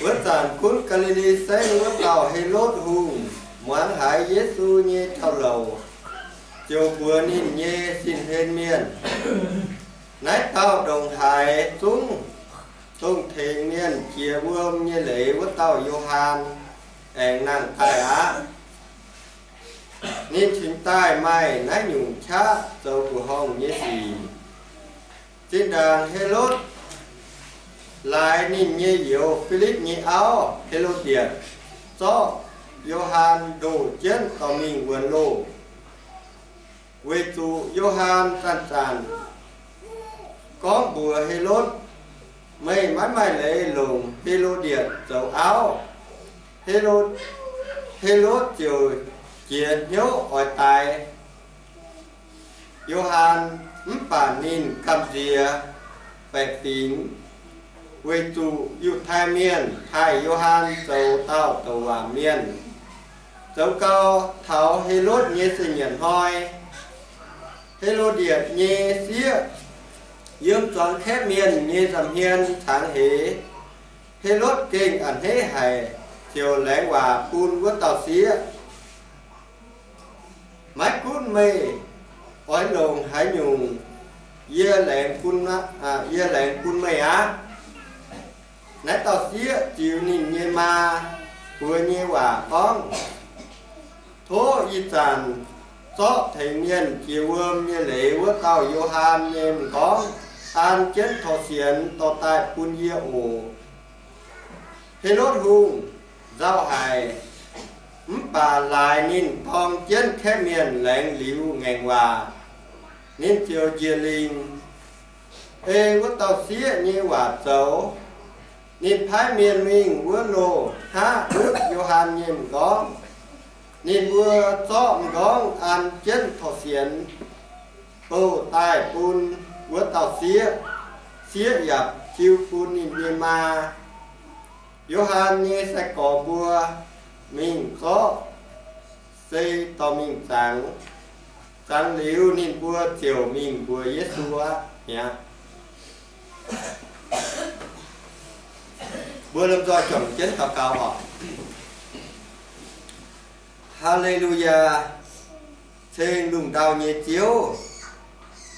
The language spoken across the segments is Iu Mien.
Wuov zanc gunv Gaa^li^li Saengv wuov dauh Helotv Hungh muangx haiz Yesu nyei jauv-louc, ziouc mbuox ninh nyei sin-hlen mienh, Naaiv dauh ndongc haaix zungv dongh tengx mienh jiex wuom nyei leiz wuov dauh Yo^han aengx nangh daaih aqv. Ninh cingx daaih maaih naaiv nyungc qaqv zoux mbuoqc horngh nyei sic. Zinh ndaangc Helotv laaix ninh nyei youz Filipv nyei auv, Helodietc, zorqv Yo^han ndoh jienv dorh mingh wuonx loh, weic zuqc Yo^han zanc-zanc gorngv mbuox Helotv, Meih maiv maaih leiz longc Helodietc zoux auv. Helo- Helotv ziouc jiez hnyouv oix daix Yo^han, mv baac ninh gamh nziex baeqc fingx, weic zuqc Yiutai Mienh taaih Yo^han zoux dauh douc waac mienh, zoux gau taux Helotv nyei se nyietc hnoi. Helodietc nyei sieqv yiem zuangx kaeqv mienh nyei nza'hmien cangx heix. Helotv gengh a'hneiv haic, ziouc laengz waac bun wuov dauh sieqv, Maiv gunv meih oix longc haaix nyungc, yie laengz bun, yie laengz bun meih aqv. Naaiv dauh sieqv ziux ninh nyei maa mbuox nyei waac gorngv, Tov ih zanc zorqv tengx mienh jiex wuom nyei leiz wuov dauh Yo^han nyei m'nqorngv an jienv torqv sienx dorh daaih bun yie oc. Helotv Hungh nzauh haic, mv baac laaix ninh dorng jienv kaeqv mienh laengz liuz ngaengc waac, ninh ziouc njiec lingh ei wuov dauh sieqv nyei waac zoux. Ninh paaiv mienh mingh wuov loh hnaqv ndutv Yo^han nyei m'nqorngv. Ninh mbuo zorqv m'nqorngv an jienv torqv sienx bouh daaih bun wuov dauh sieqv. Sieqv yaac jiu bun ninh nyei maa, Yo^han nyei sai-gorx mbuo mingh zorqv sei dorh mingh zangx. Zangx liuz ninh mbuo ziouc mingh mbuox Yesu aqv mi'aqv. Mbuo lomh nzoih juangc jienv daux gaux oc. Haa^le^lu^yaa! Ceng lungh ndau nyei Ziouv,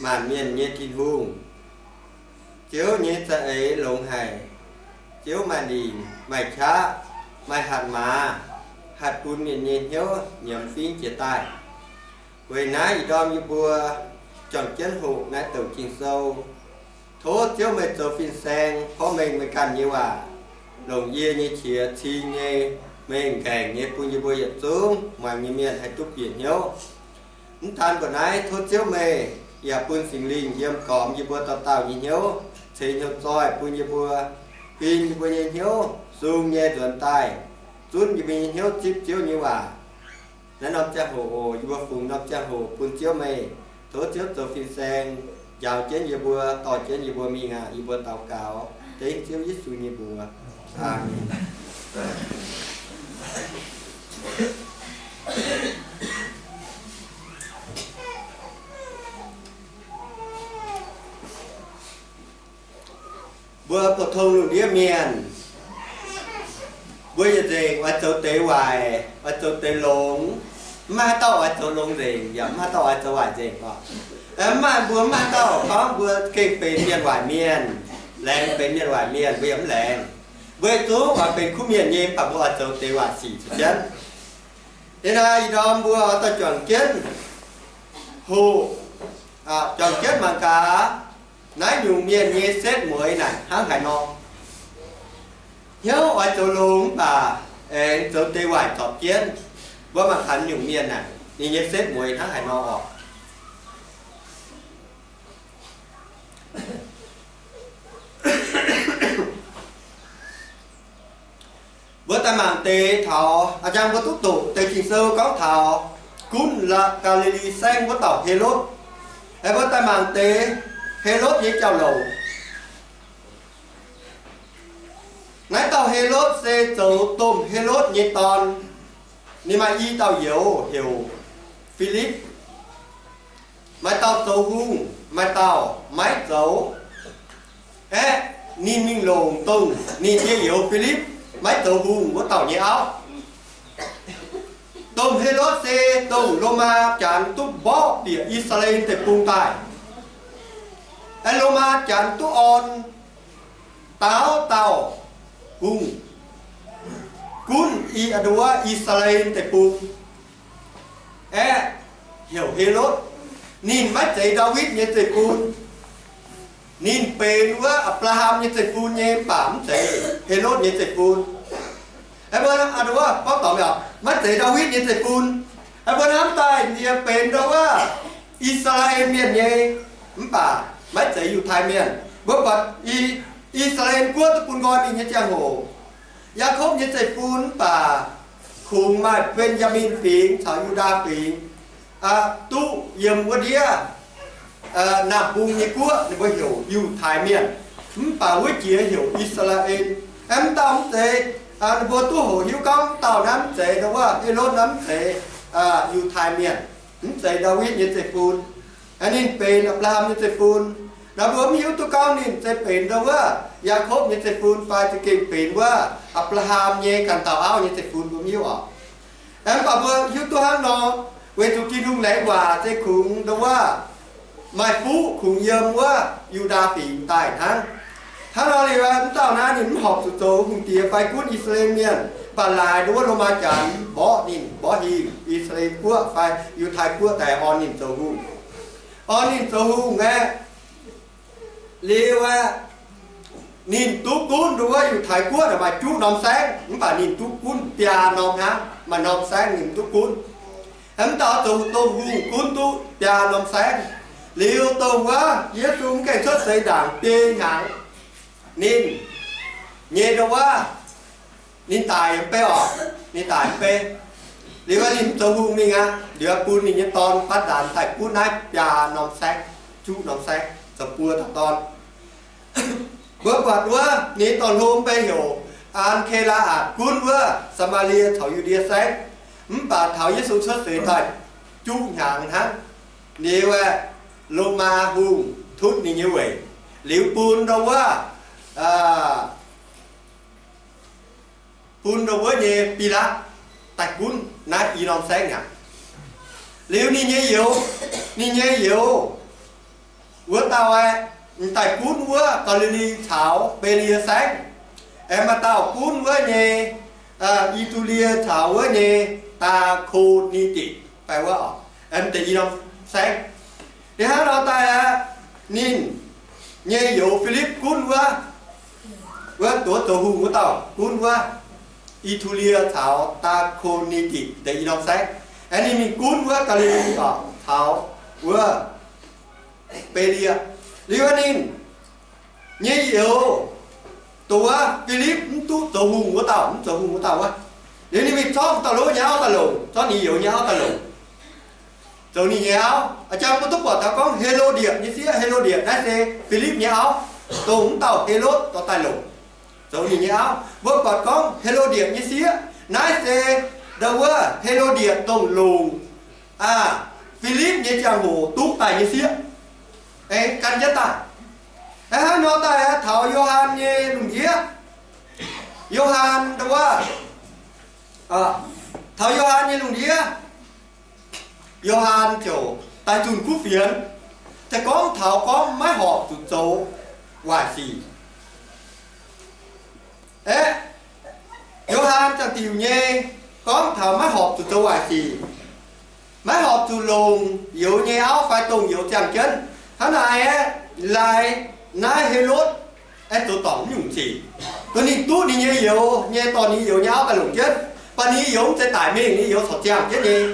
maanc mienh nyei Tin-Hungh. Ziouv nyei za'eix longx haic. Ziouv maaih lingc, maaih qaqv, maaih hatc maaz, hatc bun mienh nyei hnyouv nyiemz fingx jiez daaih. Weic naaiv ih ndorm yie mbuo juangc jienv hoqc naaiv douc Ging-Sou. Tov Ziouv meih zoux fin-saeng porv mengh meih ganh nyei waac, longc yie nyei qiex cing nyei, mengh nqaengc nyei bun yie mbuo yietc zungv muangx nyei mienh haih duqv bieqc hnyouv. Mv daan mbuo naaiv, tov Ziouv meih yaac bun Singx Lingh yiem gormx yie mbuo dauh dauh nyei hnyouv, ceix hnyouv zoih bun yie mbuo, huin yie mbuo nyei hnyouv sung nyei nzuonx daaih, zunv yie mbuo nyei hnyouv zipv Ziouv nyei waac. Naaiv norm ziangh hoc oc, yie mbuo fungx norm ziangh hoc bun Ziouv meih. Tov Ziouv zoux fin-saeng njaaux jienv yie mbuo, dorh jienv yie mbuo mingh aqv. Yie mbuo daux gaux dengv Ziouv Yesu nyei mbuox. Aamen. Mbuo pou-tong lungh ndiev mienh, mbuo yietc nzengc oix zoux deix waaic, oix zoux deix longx. Mv maaih haaix dauh oix zoux longx nzengc, yaac mv maaih haaix dauh oix zoux waaic nzengc oc. Mv maaih, mbuo mv maaih haaix dauh gorngv mbuo gengh benx mienh waaic mienh, laengz benx mienh waaic mienh, mbuo yaac mv laengz. Mbuo zungv oix benx kuv mienh nyei, mv baac mbuo oix zoux deix waaic sic zuqc jienv. Yie naaiv ih ndorm mbuo oix daaih juangc jienv hoqc, juangc jienv mangc gaax naaiv nyungc mienh nyei setv mueiz naaic hnangv haaix nor. Hnyouv oix zoux longx mv baac aengx zoux deix waaic zorpc jienv. Mbuo mangc gaax nyungc mienh naaic ninh nyei setv mueiz hnangv haaix nor oc. Mbuo daaih mangc deix taux, a'jang mbuo duqv doqc deix Ging-Sou gorngv taux gunv Gaa^li^li Saengv wuov dauh Helotv. Aengx mbuo daaih mangc deix Helotv nyei jauv-louc. Naaiv dauh Helotv se zoux domh Helotv nyei dorn. Ninh maaih i dauh youz heuc Filipv. Maaih dauh zoux hungh, maaih dauh maiv zoux. Aeqv, ninh mingh longc dongh ninh nyei youz Filipv. maiv zoux hungh wuov dauh nyei auv. Dongh Helotv se dongh Lomaa Janx duqv mborqv bieqc I^saa^laa^en Deic-Bung daaih. Aeqv, Lomaa Janx duqv orn dauh dauh hungh gunv i, a'nduov, I^saa^laa^en Deic-Bung, aeqv, heuc Helotv. Ninh maiv zeiz Ndaawitv nyei zeiv-fun. Ninh benx wuov Apc^laa^ham nyei zeiv-fun nyei, mv baac mv zeiz Helotv nyei zeiv-fun. Aeqv, mbuo, a'nduov, gorngv dorngc mi'aqv, maiv zeiz Ndaawitv nyei zeiv-fun. Aeqv, mbuo hnamv daaih ninh benx ndo wuov I^saa^laa^en Mienh nyei, mv baac maiv zeiz Yiutai Mienh. Mbuo buatc I, I^saa^laa^en Guoqv duqv bun nqoi mingh nyei ziangh hoc, Yaakopv nyei zeiv-fun mv baac kungx maaih Mben^yaa^min Fingx caux Yu^ndaa Fingx duqv yiem wuov ndiev Naamh Mbung nyei guoqv, ninh mbuo heuc Yiutai Mienh, mv baac wuov jiex heuc I^saa^laa^en. Aeqv, mv dauh mv zeiz, ninh mbuo duqv hoqc hiuv gorngv mv dauh naaiv mv zeiz ndo wuov Helotv, naaiv mv zeiz Yiutai Mienh, mv zeiz Ndaawitv nyei zeiv-fun. Aeqv, ninh benx Apc^laa^ham nyei zeiv-fun. Naaiv mbuo mv hiuv duqv gorngv ninh se benx ndo wuov Yaakopv nyei zeiv-fun fai za'gengh benx wuov Apc^laa^ham nyei ganh dauh auv nyei zeiv-fun, mbuo mv hiuv oc. Aeqv, mv baac mbuo hiuv duqv hnangv nor, weic zuqc Tin-Hungh laengz waac se kungx ndo wuov maaih fuqv kungx yiem wuov Yu^ndaa Fingx daaih hnangv. Hnangv nor liuz, mv dauh naaiv ninh mv horpc zuqc zoux hungh diex fai gunv I^saa^laa^en Mienh, mv baac laaix ndo wuov Lomaa Janx mborqv ninh, mborqv hingh I^saa^laa^en Guoqv fai Yiutai Guoqv daaih orn ninh zoux hungh. Orn ninh zoux hungh aeqv, liuz aeqv, ninh duqv gunv ndo wuov Yiutai Guoqv naaic maaih juqv norm saengv, mv baac ninh duqv gunv biaa norm hnangv, maaih norm saengv ninh duqv gunv. Aeqv, mv dauh zoux dongh hungh gunv duqv biaa norm saengv. Liuz dongh wuov Yesu mv gaengh cuotv seix ndaangc biei hnyangx, ninh nyei ndo wuov, ninh daic mv bei oc, ninh daic mv bei. Liuz ninh mv zoux hungh mingh aqv, liuz bun ninh nyei dorn fatv nzaanx daaih gunv naaiv biaa norm saengv, juqv norm saengv, zoux buo dauh dorn. Mbuo buatc wuov ninh nyei dorn-hlo mv bei heuc An^ke^laa^atc, gunv wuov Saa^maa^lie caux Yu^ndie Saengv. Mv baac taux Yesu cuotv seix daaih juqv hnyangx hnangv, liuz aeqv, Lomaa hungh tutv ninh nyei weic, liuz bun ndo wuov, bun ndo wuov nyei Bilaatv daaih gunv naaiv i norm saengv aqv. Liuz ninh nyei youz, ninh nyei youz wuov dauh aeqv, m'daaih gunv wuov Gaa^li^li caux Belie Saengv. Aeqv, maaih dauh gunv wuov nyei Itulie caux wuov nyei Daa^ko^ni^ditc fai wuov, aeqv, m'deix i norm saengv. Ninh hnangv nor daaih aeqv, ninh nyei youz Filipv gunv wuov, wuov doz zoux hungh wuov dauh gunv wuov Itulie caux Daa^ko^ni^ditc m'deix i norm saengv. Aeqv, ninh mingh gunv wuov Gaa^li^li caux wuov Belie. Liuz ninh nyei youz, dongh wuov Filipv mv duqv zoux hungh wuov dauh, mv zoux hungh wuov dauh wuov, liuz ninh mingh zorqv dauh lov nyei auv daaih longc, zorqv ninh youz nyei auv daaih longc, zoux ninh nyei auv. A'jang mbuo duqv buatc taux gorngv Helodie nyei sieqv, Helodie naaiv se Filipv nyei auv, dongh mv dauh Helotv dorh daaih longc, zoux ninh nyei auv. Mbuo buatc gorngv Helodie nyei sieqv naaiv se ndo wuov Helodie dongh longc Filipv nyei ziangh hoc duqv daaih nyei sieqv. Aengx gan jienv daaih. Hnangv nor daaih taux Yo^han nyei lungh ndiev, Yo^han ndo wuov, taux Yo^han nyei lungh ndiev, Yo^han ziouc daaih zunh kuv fienx, se gorngv taux gorngv maiv horpc zuqc zoux waaic sic. Aeqv, Yo^han ziangh diuc nyei gorngv taux maiv horpc zuqc zoux waaic sic, maiv horpc zuqc longc youz nyei auv fai dongh youz ziangh jienv. Hnangv naaic aeqv, laaix naaiv Helotv aeqv, zoux dorngc mv nyungc sic. Dongh ninh duqv ninh nyei youz nyei dorh ninh youz nyei auv daaih longc jienv, baac ninh youz mv zeiz daic mingh, ninh youz corc ziangh jienv nyei.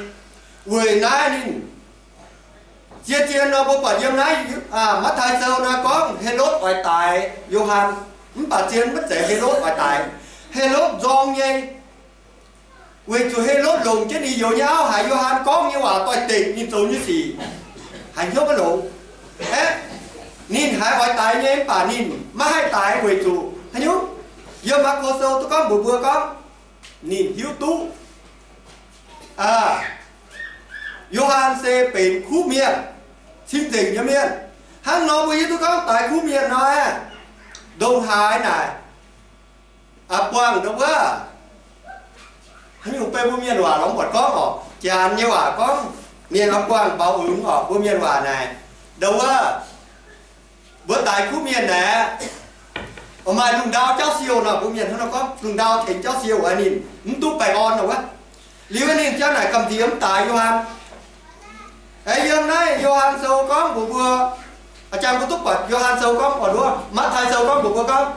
Weic naaiv ninh, zien-zien nor mbuo buatc yiem naaiv Matv^tai Sou nor gorngv Helotv oix daix Yo^han, mv baac zien maiv zeiz Helotv oix daix. Helotv nzorng nyei, weic zuqc Helotv longc jienv ninh youz nyei auv haiz Yo^han gorngv nyei waac doix-dekc ninh zoux nyei sic, haiz hnyouv maiv longx. Aeqv, ninh haiz oix daix nyei, mv baac ninh maiv haih daix weic zuqc haaix nyungc? Yiem Maako Sou duqv gorngv mbuox mbuo gorngv ninh hiuv duqv Yo^han se benx kuv mienh, cing-nzengc nyei mienh. Hnangv nor mbuo hiuv duqv gorngv daix kuv mienh nor, ndongc haaix naaic Aa, buangh ndau wuov, haaix nyungc beiv mbuo mienh waac lorz mv buatc gorngv oc. Janx nyei waac gorngv, mienh oix buangh mbaux ungx oc. Mbuo mienh waac naaic, ndau wuov, mbuo daix kuv mienh naaic, maaih lungh ndau jauv siou nor, mbuo mienh hnangv nor gorngv lungh ndau tengx jauv siou, ninh mv duqv baengh orn nor wuov. Liuz ninh jauv naaic gamh nziex mv daaix Yo^han. Aengx yiem naaiv Yo^han Sou gorngv mbuox mbuo, a'jang mbuo duqv buatc Yo^han Sou gorngv oix nduov, Matv^tai Sou gorngv mbuox mbuo gorngv,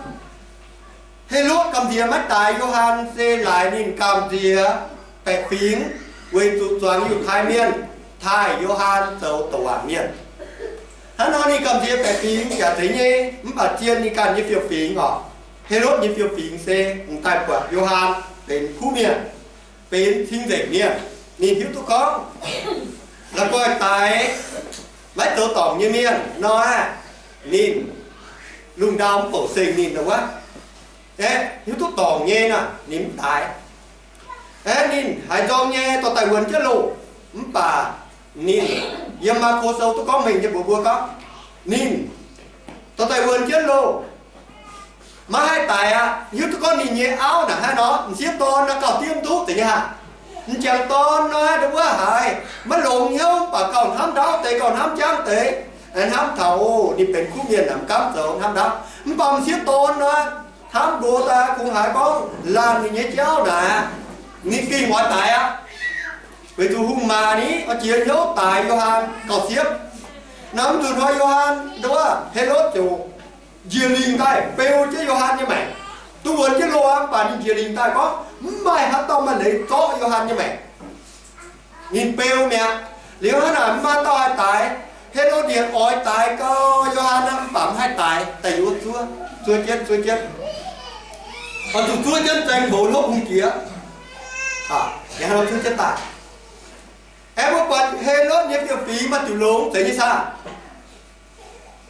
Helotv gamh nziex maiv daaix Yo^han se laaix ninh gamh nziex baeqc fingx, weic zuqc zuangx Yiutai Mienh taaih Yo^han zoux douc waac mienh. Hnangv nor ninh gamh nziex baeqc fingx yaac zeiz nyei, mv baac zien ninh ganh nyei fiou-fingx oc. Helotv nyei fiou-fingx se m'daaih buatc Yo^han benx kuv mienh, benx cing-nzengc mienh. Ninh hiuv duqv gorngv la'guaih daix maiv zoux dorngc nyei mienh nor, ninh lungh ndau mv bouc seng ninh wuov. Aeqv, hiuv duqv dorngc nyei nor, ninh mv daaix. Aeqv, ninh haiz nzorng nyei dorh daaih wuonx jienv loh. Mv baac ninh, yiem Maako Sou duqv gorngv mengh nyei mbuox mbuo gorngv, ninh dorh daaih wuonx jienv loh, maiv haih daic aqv. Hiuv duqv gorngv ninh nyei auv naaic hnangv nor, m'sieqv dorn nor gauh diev mv duqv deix nyei haic. M'jangc dorn nor, ndau wuov haiz maiv longx hnyouv, mv baac gauh hnamv ndaauv deix, gauh hnamv jangv deix, hnamv taux ninh benx kuv mienh naaic mv gaamv zoux hnamv ndaauv. Mv baac m'sieqv dorn nor, hnamv nqox daaih kungx haiz gorngv laanh ninh nyei jauv naaic, ninh gengh oix daic aqv. Weic zuqc hungh maac ni oix jiex hnyouv daic Yo^han gauh siepv. Naaiv mv nzunc hnoi Yo^han, ndau wuov Helotv ziouc njiec lingc daaih beu jienv Yo^han nyei maengc. Duqv wuonx jienv loh aqv, mv baac ninh njiec lingc daaih gorngv mv maaih haaix dauh maaih leiz zorqv Yo^han nyei maengc. Ninh beu mi'aqv. Liuz hnangv naaic mv maaih dauh haih daic. Helotv-Ndiev oix daic gau Yo^han, mv baac mv haih daic, daaih yiem wuov zuov, zuov jienv, zuov jienv, oix zuqc zuov jienv zaeng mboux hopv hungh diex. Aa, zuov jienv daaih. Aengx mbuo buatc Helotv nyei fiou-fingx maaih diuc longx zeiz nyei saah?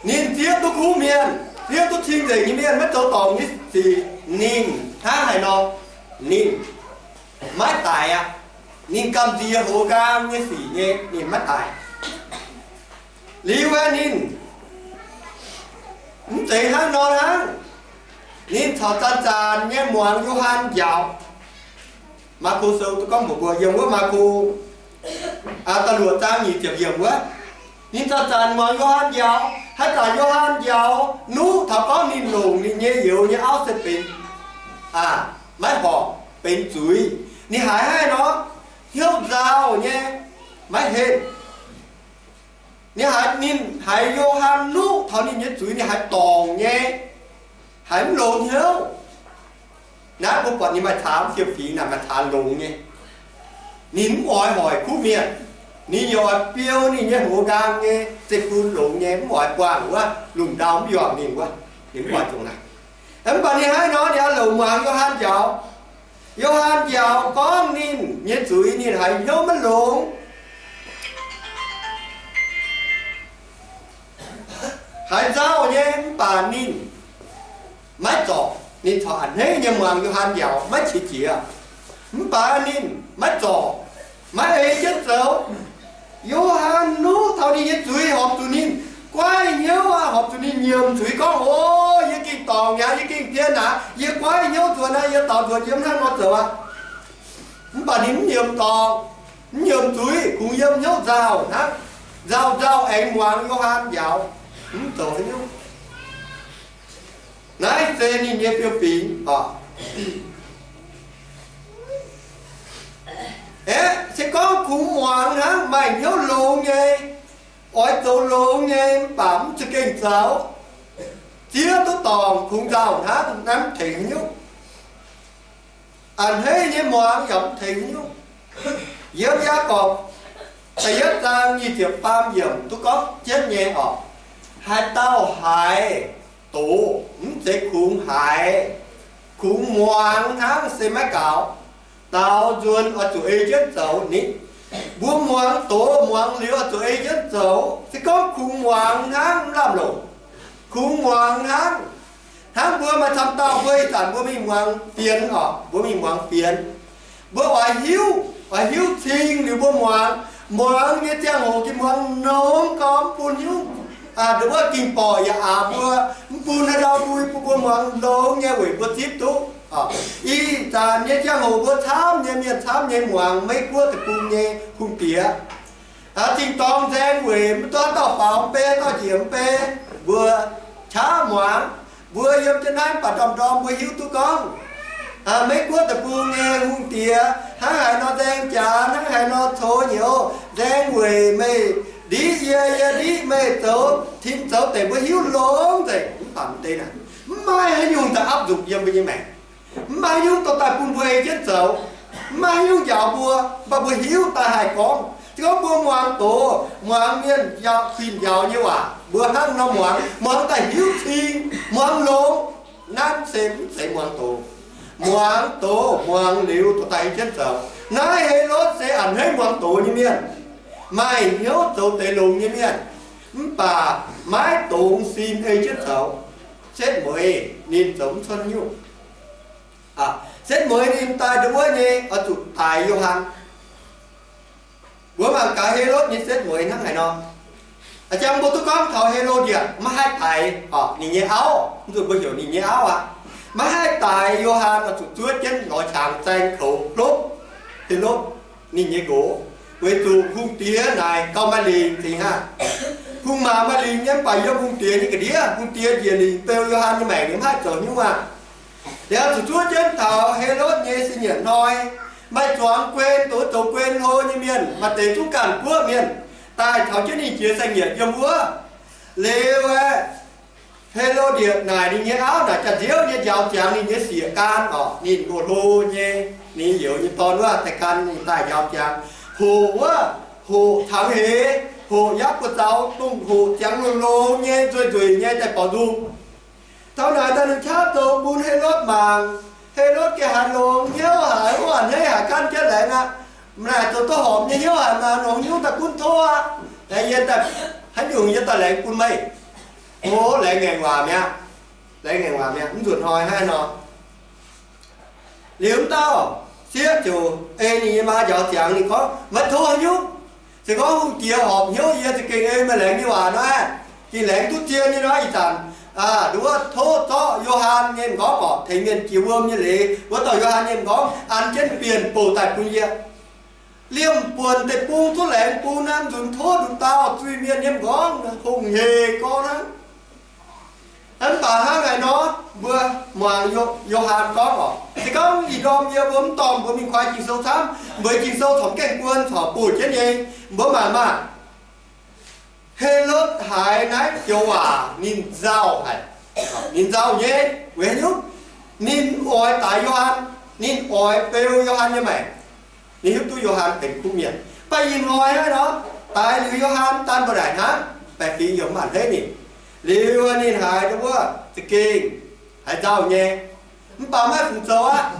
Ninh zieqv duqv kuv mienh, zieqv duqv cing-nzengc nyei mienh, maiv zoux dorngc nyei sic, ninh hnangv haaix nor, ninh maiv daic aqv. Ninh gamh nziex hoz nqaang nyei sic nyei, ninh maiv daic. Liuz aeqv, ninh mv zeiz hnangv nor hnangv. Ninh corc zanc-zanc nyei muangx Yo^han njaaux. Maako Sou duqv gorngv mbuox mbuo yiem wuov Maako da'luoqc zaang nyic ziepc yiemc wuov, ninh zanc-zanc muangx Yo^han njaaux. Haaix zanc Yo^han njaaux nuqv taux gorngv ninh longc ninh nyei youz nyei auv se benx, aa, maiv horpc, benx zuiz, ninh haiz haaix nor, hnyouv nzauh nyei, maiv henh. Ninh haiz, ninh haiz Yo^han nuqv taux ninh nyei zuiz, ninh haiz dorngc nyei, haiz mv longx hnyouv. Naaiv mbuo buatc ninh maaih caax fiou-fingx naaic maaih caax longx nyei. Ninh mv oix hoic kuv mienh. Ninh yaac oix biou ninh nyei hoz nqaang nyei zeiv-fun longx nyei, mv oix buangh wuov lungh ndau mv yuangc ninh wuov. Ninh mv oix zuqc naaic. Mv baac ninh hnangv nor ninh oix louc muangx Yo^han njaaux. Yo^han njaaux gorngv ninh nyei zuiz ninh haiz hnyouv maiv longx, haiz nzauh nyei, mv baac ninh maiv zorc. Ninh corc a'hneiv nyei muangx Yo^han njaaux, maiv qiex jiez. Mv baac ninh maiv zorc, maiv ei jienv zoux. Yo^han nuqv taux ninh nyei zuiz horpc zuqc ninh guaiv hnyouv aqv, horpc zuqc ninh nyiemc zuiz gorngv, O, yie gengh dorngc mi'aqv, yie gengh pien aqv, yie guaiv hnyouv nzuonx aqv, yie daux nzuonx yie mv hnangv nor zoux aqv. Mv baac ninh mv nyiemc dorngc, mv nyiemc zuiz, kungx yiem hnyouv nzauh hnangv. Nzauh nzauh aengx muangx Yo^han njaaux, mv zoux haaix nyungc. Naaiv se ninh nyei fiou-fingx oc. Aeqv, se gorngv kungx muangx hnangv, maaih hnyouv longx nyei, oix zoux longx nyei, mv baac mv za'gengh zoux, zieqv duqv dorngc kungx nzauh hnangv, naaiv mv tengx haaix nyungc. A'hneiv nyei muangx yaac mv tengx haaix nyungc. Yiem Yaagorpc da'yietv zaang nyic ziepc faam yiemc duqv gorngv jienv nyei oc. Haaix dauh haiz doz, mv zeiz kungx haiz, kungx muangx hnangv se maiv gaux. Daaux nzuonx oix zuqc ei jienv zoux ni. Mbuo muangx doz muangx liuz oix zuqc ei jienv zoux. Se gorngv kungx muangx hnangv mv lamh longc. Kungx muangx hnangv. Hnangv mbuo maaih camv dauh mbuo ih zanc mbuo mingh muangx fienx oc, mbuo mingh muangx fienx. Mbuo oix hiuv, oix hiuv cing liuz mbuo muangx. Muangx nyei ziangh hoc gengh muangx longx gau, mv bun hiuv, aa, ndongc wuov ging-borqc yaac aqc mbuo, mv bun haaix ndau mbui bun mbuo muangx longx nyei weic mbuo zipv duqv. Ih zanc nyei ziangh hoc mbuo camv nyei mienh, camv nyei muangx Meiv Guoqv deic-bung nyei hungh diex. Zingh dorngx nzaeng weic mv duqv dauh faaux mv bei, dauh njiec mv bei, mbuo qaqv muangx. Mbuo yiem jienv naaiv mv baac ndorm-ndorm mbuo hiuv duqv gorngv Meiv Guoqv deic-bung nyei hungh diex hnangv haaix nor nzaeng jaax, hnangv haaix nor coux nyouz, nzaeng weic meih ndiqv yie, yie ndiqv meih, zoux tin zoux deic, mbuo hiuv longx nzengc. Mv baac mv deix naaic, mv maaih haaix nyungc daaih aapv nzuqc yiem mbuo nyei maengc. Mv maaih haaix nyungc dorh daaih bun mbuo ei jienv zoux. Mv maaih haaix nyungc njaaux mbuo, mv baac mbuo hiuv daaih haih gorngv. Se gorngv mbuo muangx doz, muangx mienh kuinx njaaux nyei waac, mbuo hnangv nor muangx, muangx daaih hiuv cing, muangx longx. Naaiv se mv zeiz muangx doz. Muangx doz, muangx liuz dorh daaih ei jienv zoux. Naaiv Helotv se a'hneiv haic muangx doz nyei mienh, maaih hnyouv zoux deix longx nyei mienh, mv baac maiv dongz sin ei jienv zoux. Setv mueiz ninh zoux mv cuotv nyungc. Setv mueiz ninh daaih ndon wuov nyei oix zuqc daix Yo^han. Mbuo mangc gaax Helotv nyei setv mueiz hnangv haaix nor. A'jang mbuo duqv gorngv taux Helodie maiv haih daix ninh nyei auv, mv zuqc mbuo heuc ninh nyei auv aqv. Maiv haih daix Yo^han, oix zuqc zuov jienv lorz qangx zaeng koux hlopv Helotv ninh nyei nqox, weic zuqc hungh diex naaic gauh maaih lingc zingh aqv. Hungh maac maaih lingc nyei, mv baac yiem hungh diex nyei ga'ndiev, hungh diex njiec lingc beu Yo^han nyei maengc, ninh mv haih zoux hnyouv aqv. Liuz zuqc zuov jienv taux Helotv nyei sin nyietc hnoi, maaih zuangx guen, doz zoux guen hlo nyei mienh, maaih deix zungv ganh guoqv mienh, daaih taux jienv ninh jiex saeng-yietc yiem wuov. Liuz aeqv, Helodie naaic ninh nyei auv naaic, jaax-nziouv nyei njaaux ziangx ninh nyei sieqv gan orqc, ninh mbuo hlo nyei, ninh youz nyei dorn wuov daaih gan ninh daaih njaaux ziangx, hoqc wuov, hoqc cangx heix, hoqc yaav buoz-zaux, dongh hoqc ziangx longx-longx nyei, nzueic-nzueic nyei daaih borqc nzung. Taux naaic daaih ninh qaqv zoux bun Helotv mangc. Helotv gengh haiz longx hnyouv haic, a'hneiv haic, gan jienv laengz aqv. Mv naaic zoux duqv horpc nyei hnyouv haic, maaih longx hnyouv daaih gunv tov aqv. Yie daaih haaix nyungc yie daaih laengz bun meih. O, laengz ngaengc waac mi'aqv. Laengz ngaengc waac mi'aqv, mv nzunc hnoi hnangv nor. Liuz mv dauh sieqv ziouc ei ninh nyei maa njaaux ziangx, ninh gorngv, maiv tov haaix nyungc. Se gorngv hungh diex horpc hnyouv yie za'gengh ei meih laengz nyei waac nor, gengh laengz duqv zien nyei nor. Ih zanc nduov tov zorqv Yo^han nyei m'nqorngv orqc, tengx mienh jiex wuom nyei leiz wuov dauh Yo^han nyei m'nqorngv an jienv bienh bouc daaih bun yie. Liemh buonc deic-bung duqv laengz bun naaiv nzunc tov nduqc dauh zuiz-mienh nyei m'nqorngv hungh hec gorngv hnangv. Mv baac hnangv haaix nor, mbuo muangx Yo^han gorngv orqc, se gorngv ih ndorm yie mbuo mv dorh mbuo mingh kuaai Ging-Sou camv, mbuo Ging-Sou corc mv gaengh buon corc buoz jienv nyei. Mbuo mangc maah! Helotv haiz naaiv joux waac ninh nzauh haic. Ninh nzauh nyei. Weic haaix nyungc? Ninh mv oix daix Yo^han. Ninh oix beu Yo^han nyei maengc. Ninh hiuv duqv Yo^han benx kuv mienh. Baac ih hnoi hnangv nor, daix liuz Yo^han daan mbuo naaic hnangv, baeqc fingx yaac mv baac hleiv ninh. Liuz ninh haiz wuov za'gengh haiz nzauh nyei, mv baac maiv haih fungc zoux aqv.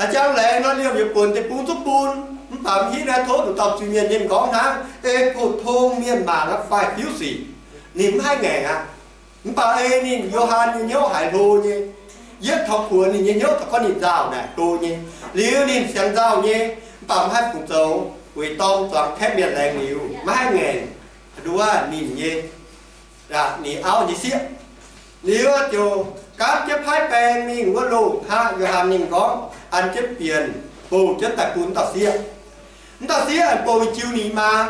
A'jang laengz nor, liemh yietc buonc deic-bung zungv bun, mv baac mv hiuv naaiv tov nduqc dauh zuiz-mienh nyei m'nqorngv hnangv, ei pou-tong mienh mangc aqv fai fiuv sic, ninh mv haih ngaengc aqv. Mv baac ei ninh Yo^han nyei hnyouv haiz hlo nyei, yietv taux kuonx ninh nyei hnyouv taux gorngv ninh nzauh naaic hlo nyei. Liuz ninh siang nzauh nyei, mv baac mv haih fungc zoux, weic dorng zuangx kaeqv mienh laengz liuz maiv haih ngaengc nduov ninh nyei, ninh auv nyei sieqv. Liuz ziouc gaanv jienv paaiv baeng mingh wuov loh hnangv Yo^han ninh m'nqorngv an jienv bienh bouh jienv daaih bun dauh sieqv. Mv dauh sieqv aengx bouh jiu ninh maa.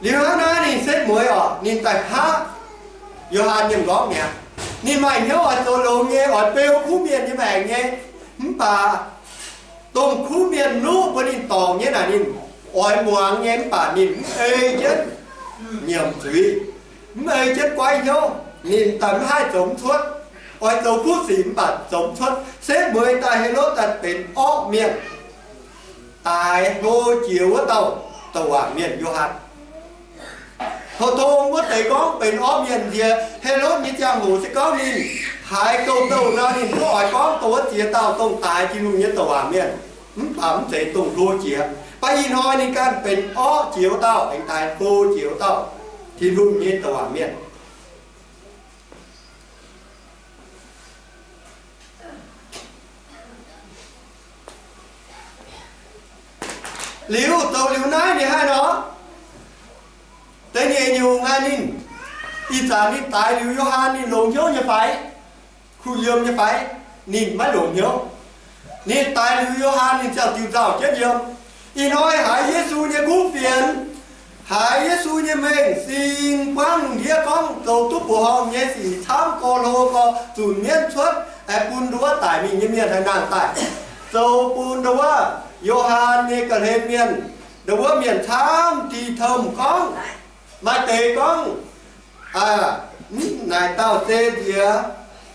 Liuz hnangv naaiv ninh setv mueiz orqc, ninh daaih hngaqv Yo^han nyei m'nqorngv mi'aqv. Ninh maaih hnyouv oix zoux longx nyei, oix beu kuv mienh nyei maengc nyei. Mv baac dongh kuv mienh nuqv mbuo ninh dorngc nyei naaic ninh oix muangx nyei, mv baac ninh mv ei jienv nyiemc zuiz, mv ei jienv goiv hnyouv, ninh daaih mv haih zoux mv cuotv. Oix zoux kuv sic mv baac zoux mv cuotv. Setv mueiz daaih Helotv daaih benx orqv mienh, daix hlo jiex wuov dauh douc waac mienh Yo^han. Pou-tong wuov deix gorngv benx orqv mienh nziex Helotv nyei ziangh hoc se gorngv ninh haiz gouh douh nor, ninh mv oix gorngv dongh wuov ziex dauh dongh daix Tin-Hungh nyei douc waac mienh, mv baac mv zeiz dongh hlo jiex. Mv baac ih hnoi ninh ganh benx orqv jiex wuov dauh, aengx daix hlo jiex wuov dauh Tin-Hungh nyei douc waac mienh. Liuz zoux liuz naaiv ninh haaix nor, da'nyeic nyungc naaiv ninh, ih zanc ninh daix liuz Yo^han ninh longx hnyouv nyei fai? kuh yiem nyei fai? Ninh maiv longc hnyouv. Ninh daix liuz Yo^han, ninh ziangh diuh nzauh jienv yiem. Ih hnoi haiz Yesu nyei kuv fienx, haiz Yesu nyei mengh sing buangv lungh ndiev gorngv zoux duqv mbuoqc horngh nyei sic camv, gorx-hlo gorx, zunc mienv cuotv, aengx bun ndau wuov daic mingh nyei mienh haih nangh daaih. Zoux bun ndau wuov Yo^han nyei ga'hlen mienh, ndau wuov mienh camv dih tomh gorngv, maaih deix gorngv, naaic dauh se nziex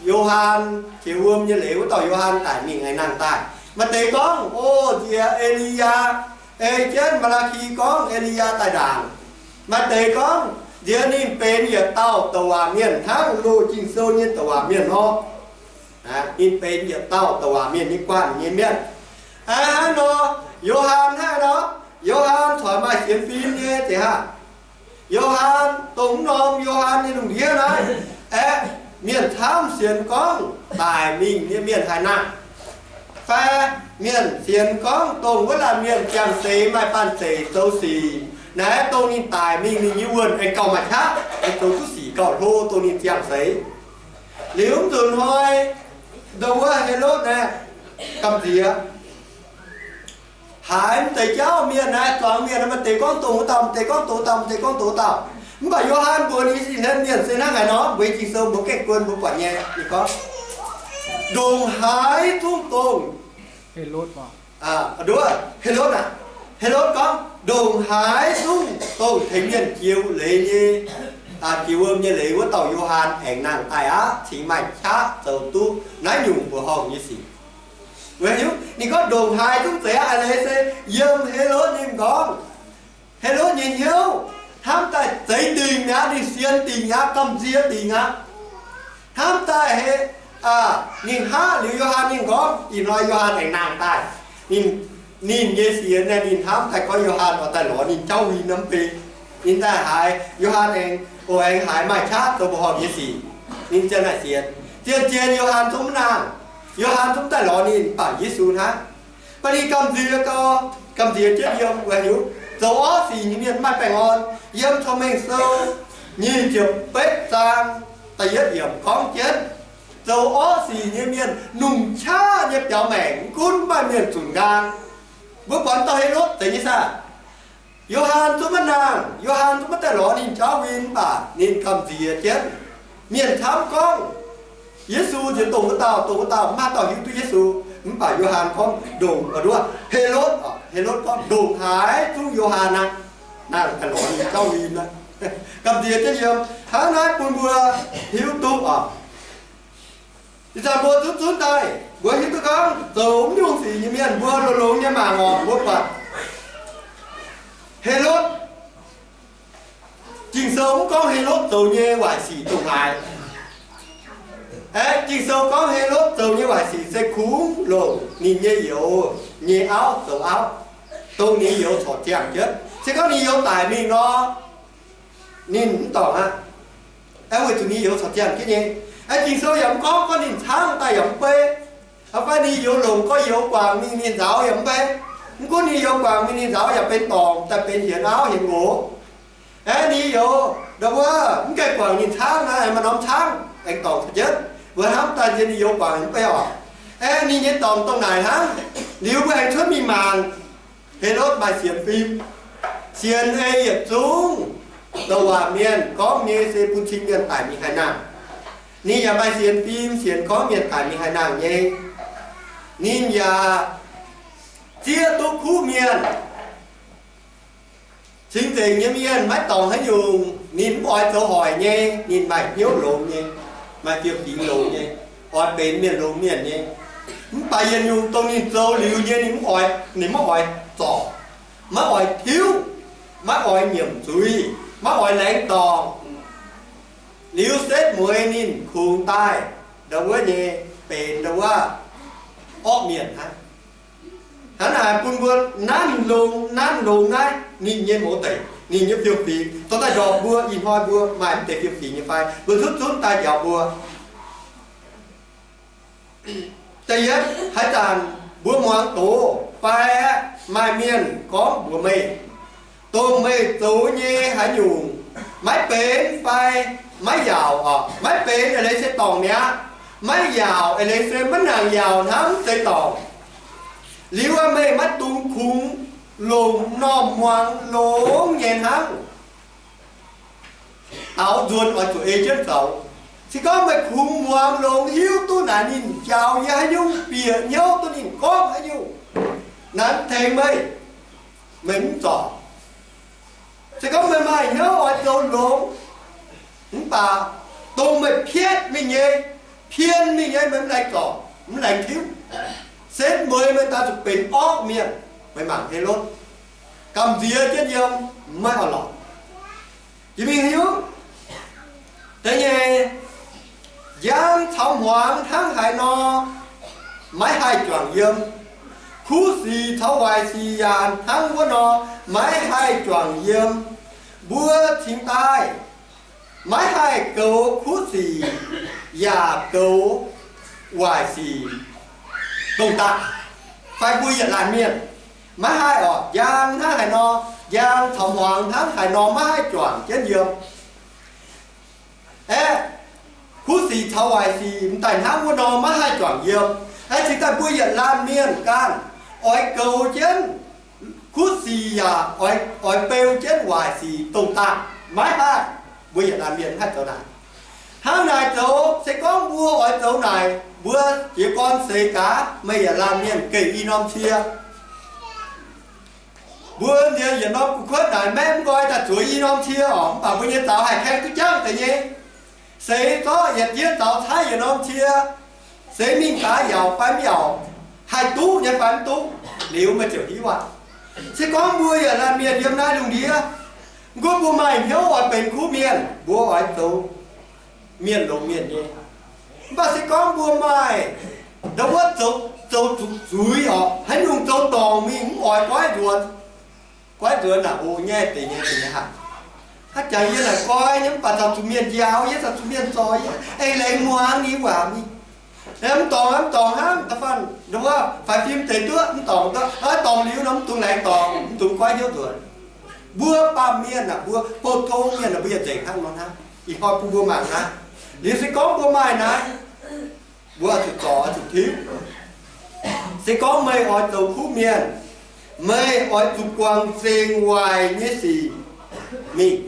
Yo^han, qiex wuom nyei leiz wuov dauh Yo^han daic mingh haih nangh daaih. Maaih deix gorngv, o, nziex E^li^yaa, ei jienv Maa^laa^ki gorngv E^li^yaa daaih ndaangc. Maaih deix gorngv nziex ninh benx yietc dauh douc waac mienh hnangv, loz Ging-Sou nyei douc waac mienh nor. Ninh benx yietc dauh douc waac mienh nyei guanh nyei mienh. Hnangv nor, Yo^han hnangv nor, Yo^han corc maaih sienx fim nyei zeiz hnangv. Yo^han dongh mv norm Yo^han nyei lungh ndiev naaiv, aeqv, mienh camv sienx gorngv daic mingh nyei mienh haih nangh. Fai mienh sienx gorngv dongh wuov laanh mienh ziangh seix maaih banh zeic zoux sic, naaiv dongh ninh daic mingh ninh nyei wuonh aengx gauh maaih qaqv, aengx zoux duqv sic gauh hlo dongh ninh ziangh seix. Liuz mv nzunc hnoi, ndau wuov Helotv naaiv gamh nziex haiz mv deix jauv mienh naaiv, zuangx mienh naaiv, maaih deix gorngv dongh wuov dauh, maaih deix gorngv dongh wuov dauh, maaih deix gorngv dongh wuov dauh. Mv baac Yo^han mbuox ninh nyei hlen mienh se hnangv haaix nor, mbuo Ging-Sou mbuo gengh guon mbuo buatc nyei. Ninh gorngv, ndongc haaix zungv dongh, Helotv aac, Helotv aac, Helotv gorngv, ndongc haaix zungv dongh tengx mienh jiex leiz nyei, jiex wuom nyei leiz wuov dauh Yo^han aengx nangh daaih aqv, cingx maaih qaqv zoux duqv naaiv nyungc mbuoqc horngh nyei sic. Weic hiuv ninh gorngv ndongc haaix zungv zeiz aqv, aa leiz se yiem Helotv nyei m'nqorngv, Helotv nyei hnyouv, hnamv daaih zeix dingc mi'aqv, ninh sienx dingc mi'aqv, gamh nziex dingc mi'aqv. Hnamv daaih ninh hngaqv liuz Yo^han ninh gorngv, ih hnoi Yo^han aengx nangh daaih. Ninh, ninh nyei sienx naaiv, ninh hnamv daaih gorngv Yo^han oix daaih lorz ninh jauv win nor mv bei. Ninh daaih haiz Yo^han aengx, o, aengx haiz maaih qaqv zoux mbuoqc horngh nyei sic. Ninh ziang naaic sienx. Zien-zien Yo^han zungv mv nangh. Yo^han zungv daaih lorz ninh, mv baac Yesu hnangv. Baac ninh gamh nziex gau, gamh nziex jienv yiem weic hiuv zoux orqv sic nyei mienh maaih baengh orn. Yiem Cong-Mengh Sou nyic ziepc betv zaang da'yietv yiemc gorngv jienv, zoux orqv sic nyei mienh lungh qaqv nyei biaux maengc, mv gunv maaih mienh zunc nqaang. Mbuo buatc dauh Helotv zeiz nyei saah? Yo^han zungv maiv nangh, Yo^han zungv maiv daaih lorz ninh jauv win, mv baac ninh gamh nziex jienv. Mienh camv gorngv, Yesu nziex dongh wuov dauh, dongh wuov dauh, mv maaih dauh hiuv duqv Yesu. Mv baac Yo^han gorngv ndongc, nduov, Helotv, Helotv gorngv ndongc haaix zungv Yo^han aqv, nangh daaih lorz ninh jauv win aqv. Gamh nziex jienv yiem. Hnangv naaiv bun mbuo hiuv duqv oc. Ih zanc mbuo zunv zunv daaih, mbuo hiuv duqv gorngv zoux mv nyungc sic nyei mienh, mbuo longx-longx nyei mangc oc, mbuo buatc Helotv, Ging-Sou mv gorngv Helotv zoux nyei waaic sic ndongc haaix. Aeqv, Ging-Sou gorngv Helotv zoux nyei waaic sic se kungx longc ninh nyei youz nyei auv zoux auv, dongh ninh youz corc ziangh jienv. Se gorngv ninh youz daic mingh nor, ninh mv dorngc aqv. Aeqv, weic zuqc ninh youz corc ziangh jienv nyei. Aeqv, Ging-Sou yaac mv gorngv gorngv ninh caangv daaih yaac mv bei. Fai ninh youz longc gorx-youz guangc mingh ninh nzaaux yaac mv bei. Mv gunv ninh youz guangc mingh ninh nzaaux yaac benx dorngc daaih benx hienx auv hienx nqox. Aeqv, ninh youz ndau wuov mv gaengh guangc ninh caangv naaiv, maaih norm caangv aengx dorngc caux jienv. Mbuo hnamv daaih nziex ninh youz guangc mv bei oc. Aeqv, ninh nyei dorngc dongh naaic hnangv. Liuz mbuo aengx cuotv mingh mangc, Helotv maaih sienx fim, sienx ei yietc zungv douc waac mienh gorngv nyei se bun cing mienh daic mingh haih nangh. Ninh yaac maaih sienx fim, sienx gorngv mienh daic mingh haih nangh nyei. Ninh yaac zieqv duqv kuv mienh. Cingx nzengc nyei mienh maiv dorngc haaix nyungc, ninh mv oix zoux hoic nyei. Ninh maaih hnyouv longx nyei, maaih fiem-fingx longx nyei, oix benx mienh longx mienh nyei. Mv baac yietc nyungc dongh ninh zoux liuz nyei, ninh mv oix, ninh maiv oix zorc, maiv oix tiuv, maiv oix nyiemc zuiz, maiv oix laengz dorngc. Liuz setv mueiz ninh kungx daaih ndau wuov nyei benx ndau wuov orqv mienh hnangv. Hnangv naaic bun mbuo nanv longx, nanv longx naaiv ninh nyei mouz deic, ninh nyei fiem-fingx, dorh daaih ndorpc mbuo. Ih hnoi mbuo maaih mv deix fiem-fingx nyei fai? Mbuo zunv zunv daaih njaaux mbuo. Da'yietv, haaix zanc mbuo muangx doz fai aeqv, maaih mienh gorngv mbuox meih, dongh meih zoux nyei haaix nyungc maiv benx fai maiv yaauc oc, maiv benx aa leiz se dorngc mi'aqv. maiv yaauc, eix leiz se maiv nangc yaauc hnangv, mv zeiz dorngc. Liuz meih maiv dungx kungx longc m'normh muangx longx nyei hnangv. Daaux nzuonx oix zuqc ei jienv zoux. Se gorngv meih kungx muangx longx hiuv duqv naaic ninh njaaux yie haaix nyungc, bieqc hnyouv duqv ninh gorngv haaix nyungc, naaic mv tengx meih, meih mv zorc. Se gorngv meih maaih hnyouv oix zoux longx, mv baac dongh meih pietv mingh nyei, pien mingh nyei, meih mv laengz zorc, mv laengz tiuv, setv mueiz meih daaih zuqc benx orqv mienh. Meih mangc Helotv gamh nziex jienv yiem, maiv oix lorqc. Jiex mingh hiuv deix nyei, njang caux hmuangx hnangv haaix nor maiv haih juangc yiem. Kuv sic caux waaic sic yaac hnangv wuov nor maiv haih juangc yiem. Mbuo cingx daaih maiv haih goux kuv sic yaac goux waaic sic dongh daaih, fai mbuo yietc laanh mienh maiv haih orqc, njang hnangv haaix nor, njang caux hmuangx hnangv haaix nor maiv haih juangc jienv yiem. Aeqv, kuv sic caux waaic sic m'daaih hnangv wuov nor maiv haih juangc yiem. Aeqv, cingx daaih mbuo yietc laanh mienh ganh oix goux jienv kuv sic yaac oix, oix beu jienv waaic sic dongh daaih maiv haih. Mbuo yietc laanh mienh maiv haih zoux naaic. Hnangv naaic zoux, se gorngv mbuo oix zoux naaic, mbuo jiez gorn seix gaax meih yietc laanh mienh gengh i norm cie. Mbuo nziex yietc norm gu'kuotv naaic maengv mv nqoi daaih zueiz i norm cie orqc, mv baac mbuo nyei zaux haih kaeng duqv jangv deix nyei. Seix zorqv yietc jieqv zaux caaiv yietc norm cie, seix mingh gaax yaauc fai mv yaauc, haih duqv nyei fai mv duqv, liuz meih ziouc hiuv aqv. Se gorngv mbuo yietc laanh mienh yiem naaiv lungh ndiev, mv gunv mbuo maaih hnyouv oix benx kuv mienh, mbuo oix zoux mienh longx mienh nyei. Mv baac se gorngv mbuo maaih ndau wuov zoux, zoux zuqc zuiz orqc, haaix nyungc zoux dorngc mingh mv oix goiv nzuonx. Goiv nzuonx naaic o nyaiv deix nyei deix nyei haic. Haaix jangx yie naaic goiv nyei mv baac caux zuqc mienh njaaux, yie caux zuqc mienh zorc, yie aengx laengz muangx ninh waac mingh. Mv dorngc, mv dorngc hnangv, da'faanh ndau wuov faix fim deix duqv, mv dorngc duqv, dorngc liuz nor mv dungx laengz dorngc, mv dungx goiv hnyouv nzuonx. Mbuo baamh mienh aah, mbuo pou-tong mienh aah, mbuo yietc nzengc hnangv nor hnangv. Ih hnoi bun mbuo mangc naaiv. Liuz se gorngv mbuo maaih naaiv, mbuo oix zuqc zorc, oix zuqc tiuv. Se gorngv meih oix zoux kuv mienh, meih oix zuqc guangc zengc waaic nyei sic mingh.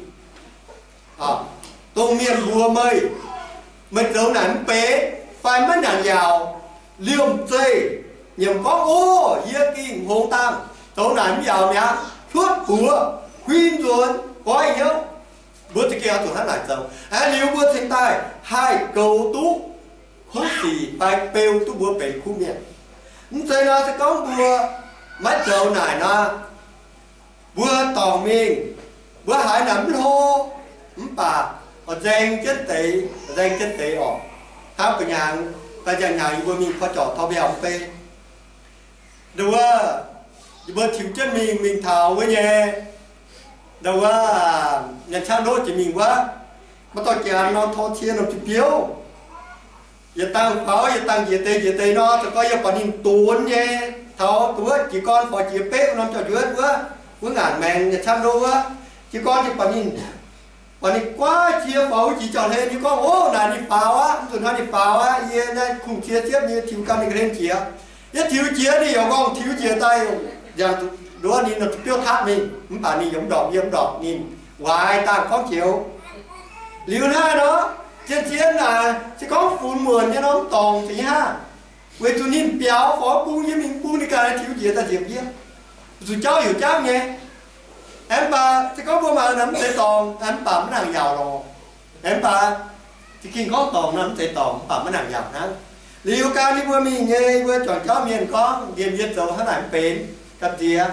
Dongh mienh mbuox meih, meih zoux naaic mv benx fai maiv nangc yaauc, liemh zeih nyiemc gorngv, o, yie gengh hngongx dangh zoux naaic mv yaauc mi'aqv, cuotv buoz, huin nzuonx, goiv hnyouv. Mbuo za'gengh oix zuqc hnangv naaic zoux. Aeqv, liuz mbuo cingx daaih haih goux duqv kuv sic fai beu duqv mbuo benx kuv mienh. Mv zeiz nor, se gorngv mbuo maiv zoux naaic nor, mbuo dorngc mingh, mbuo haiz naaic mv hlo, mv baac oix nzaeng jienv deix, nzaeng jienv deix orqc. Hnangv ba'hnyangx, da'nziaauc hnyangx yie mbuo mingh porv jorc tov mbiauh mv bei. Nduov, yie mbuo tiux jienv mingh, mingh taux wuov nyei, nduov, nyanc qaqv ndoqv jiex mingh wuov, maaih dorh janx nor tor cie norm jiex biouv. Yietc dangh faaux, yietc dangh njiec deix njiec deix nor, za'gengh yie buatc ninh donx nyei. Taux wuov jiez gorn faaux jiex beqv norm jauv-njuonv wuov, wuov ngaanc maengx nyanc qaqv ndoqv wuov, jiez gorn yie buatc ninh, buatc ninh guaav cie faaux wuov jiex jauv-hlen. Yie gorngv, o, naaic ninh faaux aqv, mv zuqc hnoi ninh faaux aqv. Yie naaiv kungx cie siepv nyei, tiux ganh ninh ga'hlen jiex. Yie tiux jiex ninh yaac nqorngv tiux jiex daaih, nziaauc nduov ninh nor zuqc biouv taapv mingh, mv baac ninh yaac mv ndorpc yie, mv ndorpc ninh, waaic dangh gorngv joux. Liuz hnangv nor, zien-zien naaic se gorngv funx muonc nyei nor mv dorngc za'gengh hnangv, weic zuqc ninh biaux faaux bung yie mingh bung ninh ganh tiux njiec daaih nziex yie, zuqc jauv heuc jauv nyei. Aengx mv baac se gorngv mbuo mangc naaic mv zeiz dorngc, aengx mv baac maiv nangc yaauc lorqc. Aengx mv baac za'gengh gorngv dorngc nor mv zeiz dorngc, mv baac maiv nangc yaauc hnangv. Liuz gan yie mbuo mingh nyei, yie mbuo juangc jauv mienh gorngv, ndie-mienh zoux hnangv naaic mv benx, gamh nziex.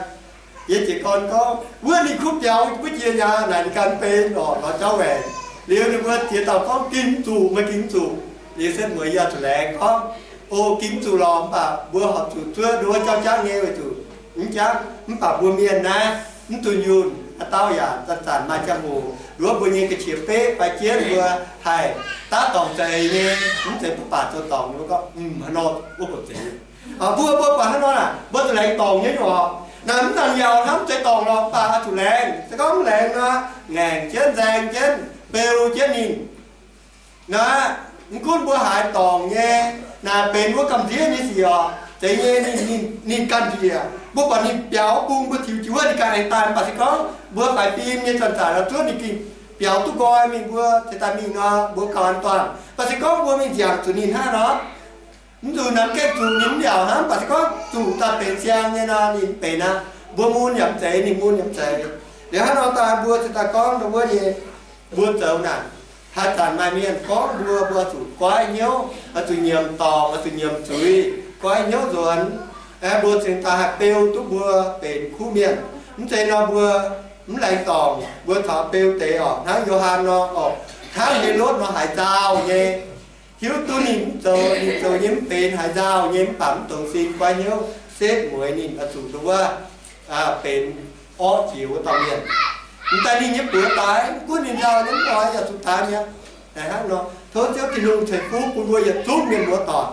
Yie jiez gorn gorngv, wuov ninh kuv biaux mbuo jiex nyei aqv, naaic ninh ganh mv benx orqc, lorz jauv waengc. Liuz ninh mbuo ziex dauh gorngv, gengh mv zuqc, meih gengh mv zuqc. Liuz setv mueiz yie zuqc laengz gorngv, o, gengh mv zuqc lorqc, mv baac mbuo horpc zuqc zuov nduov jauv jangv nyei weic zuqc mv jangv, mv baac mbuo mienh naaiv mv dunh yunh, haaix dauh yaac zanc-zanc maaih ziangh hoc nduov mbuo nyei ga'qiex beqv fai jienv mbuo haih daav dorngc za'eix nyei, mv zeiz mbuo baac zoux dorngc nyei. Mbuo gorngv, mm, haaix nor wuov buatc zeiz. Mbuo, mbuo baac hnangv nor naaic, mbuo zuqc laengz dorngc nyei nyungc orqc. Naaic mv nangc yaauc hnangv, mv zeiz dorngc lorqc, mv baac oix zuqc laengz. Se gorngv mv laengz nor, ngaengc jienv, nzaeng jienv, beu jienv ninh. Naaiv Mv gunv mbuo haaix dorngc nyei, naaic benx wuov gamh nziev nyei sic oc, zeiz nyei ninh, ninh, ninh ganh njiec. Mbuo buatc ninh biaux bung, mbuo tiux jiu wuov ninh ganh aengx daaih. Mv baac se gorngv mbuo faix fim nyei zanc-zanc oix zuov ninh gengh biaux duqv nqoi mingh, mbuo ceix daaih mingh nor, mbuo gauh an dorngc. Mv baac se gorngv mbuo mingh nziangc zuqc ninh hnangv nor, mv zuqc namx gaengh zuqc ninh mv yaac hnangv. Mv baac se gorngv zuqc daaih benx siang nyei nor, ninh benx aqv. Mbuo mun yaac mv zeiz, ninh mun yaac mv zeiz. Liuz hnangv nor daaih mbuo ceix daaih gorngv ndau wuov nyei, mbuo zoux naaic, haaix zanc maaih mienh gorngv mbuo, mbuo oix zuqc goiv hnyouv, oix zuqc nyiemc dorngc, oix zuqc nyiemc zuiz, goiv hnyouv nzuonx. Aeqv, mbuo cingx daaih haih beu duqv mbuo benx kuv mienh. Mv zeiz nor mbuo mv laengz dorngc, mbuo caux beu deix oc, hnangv Yo^han nor oc, hnangv Helotv nor haiz nzauh nyei. Hiuv duqv ninh mv zoux, ninh zoux nyei mv benx, haiz nzauh nyei, mv baac mv dongz sin, goiv hnyouv setv mueiz ninh oix zuqc ndau wuov benx orqv jiex wuov dauh mienh. Mv daaih ninh nyei buoz daaih, mv gunv ninh nzauh nyei, mv oix yaac zuqc daaih mi'aqv. Hnangv nor tov Ziouv Tin-Hungh ceix fuqv bun mbuo yietc zungv mienh muoz doic.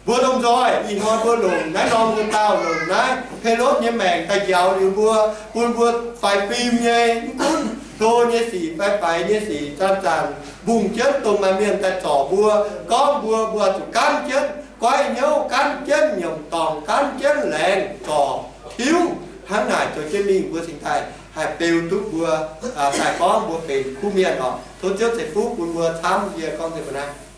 Mbuo lomh nzoih ih hnoi mbuo longc naaiv norm wuov dauh, longc naaiv Helotv nyei maengc daaih njaaux liuz mbuo, bun mbuo faix fim nyei, mv gunv hlo nyei sic fai faix nyei sic, zanc-zanc mbungh jienv dongh maaih mienh daaih zorc mbuo, gorngv mbuo, mbuo zuqc gaanv jienv goiv hnyouv, gaanv jienv nyiemc dorngc, gaanv jienv laengz zorc tiuv. Hnangv naaic zoux jienv mingh mbuo cingx daaih haih beu duqv mbuo, daaih gorngv mbuo benx kuv mienh oc. Tov Ziouv ceix fuqv bun mbuo camv yie gorngv nzengc mbuo naaiv.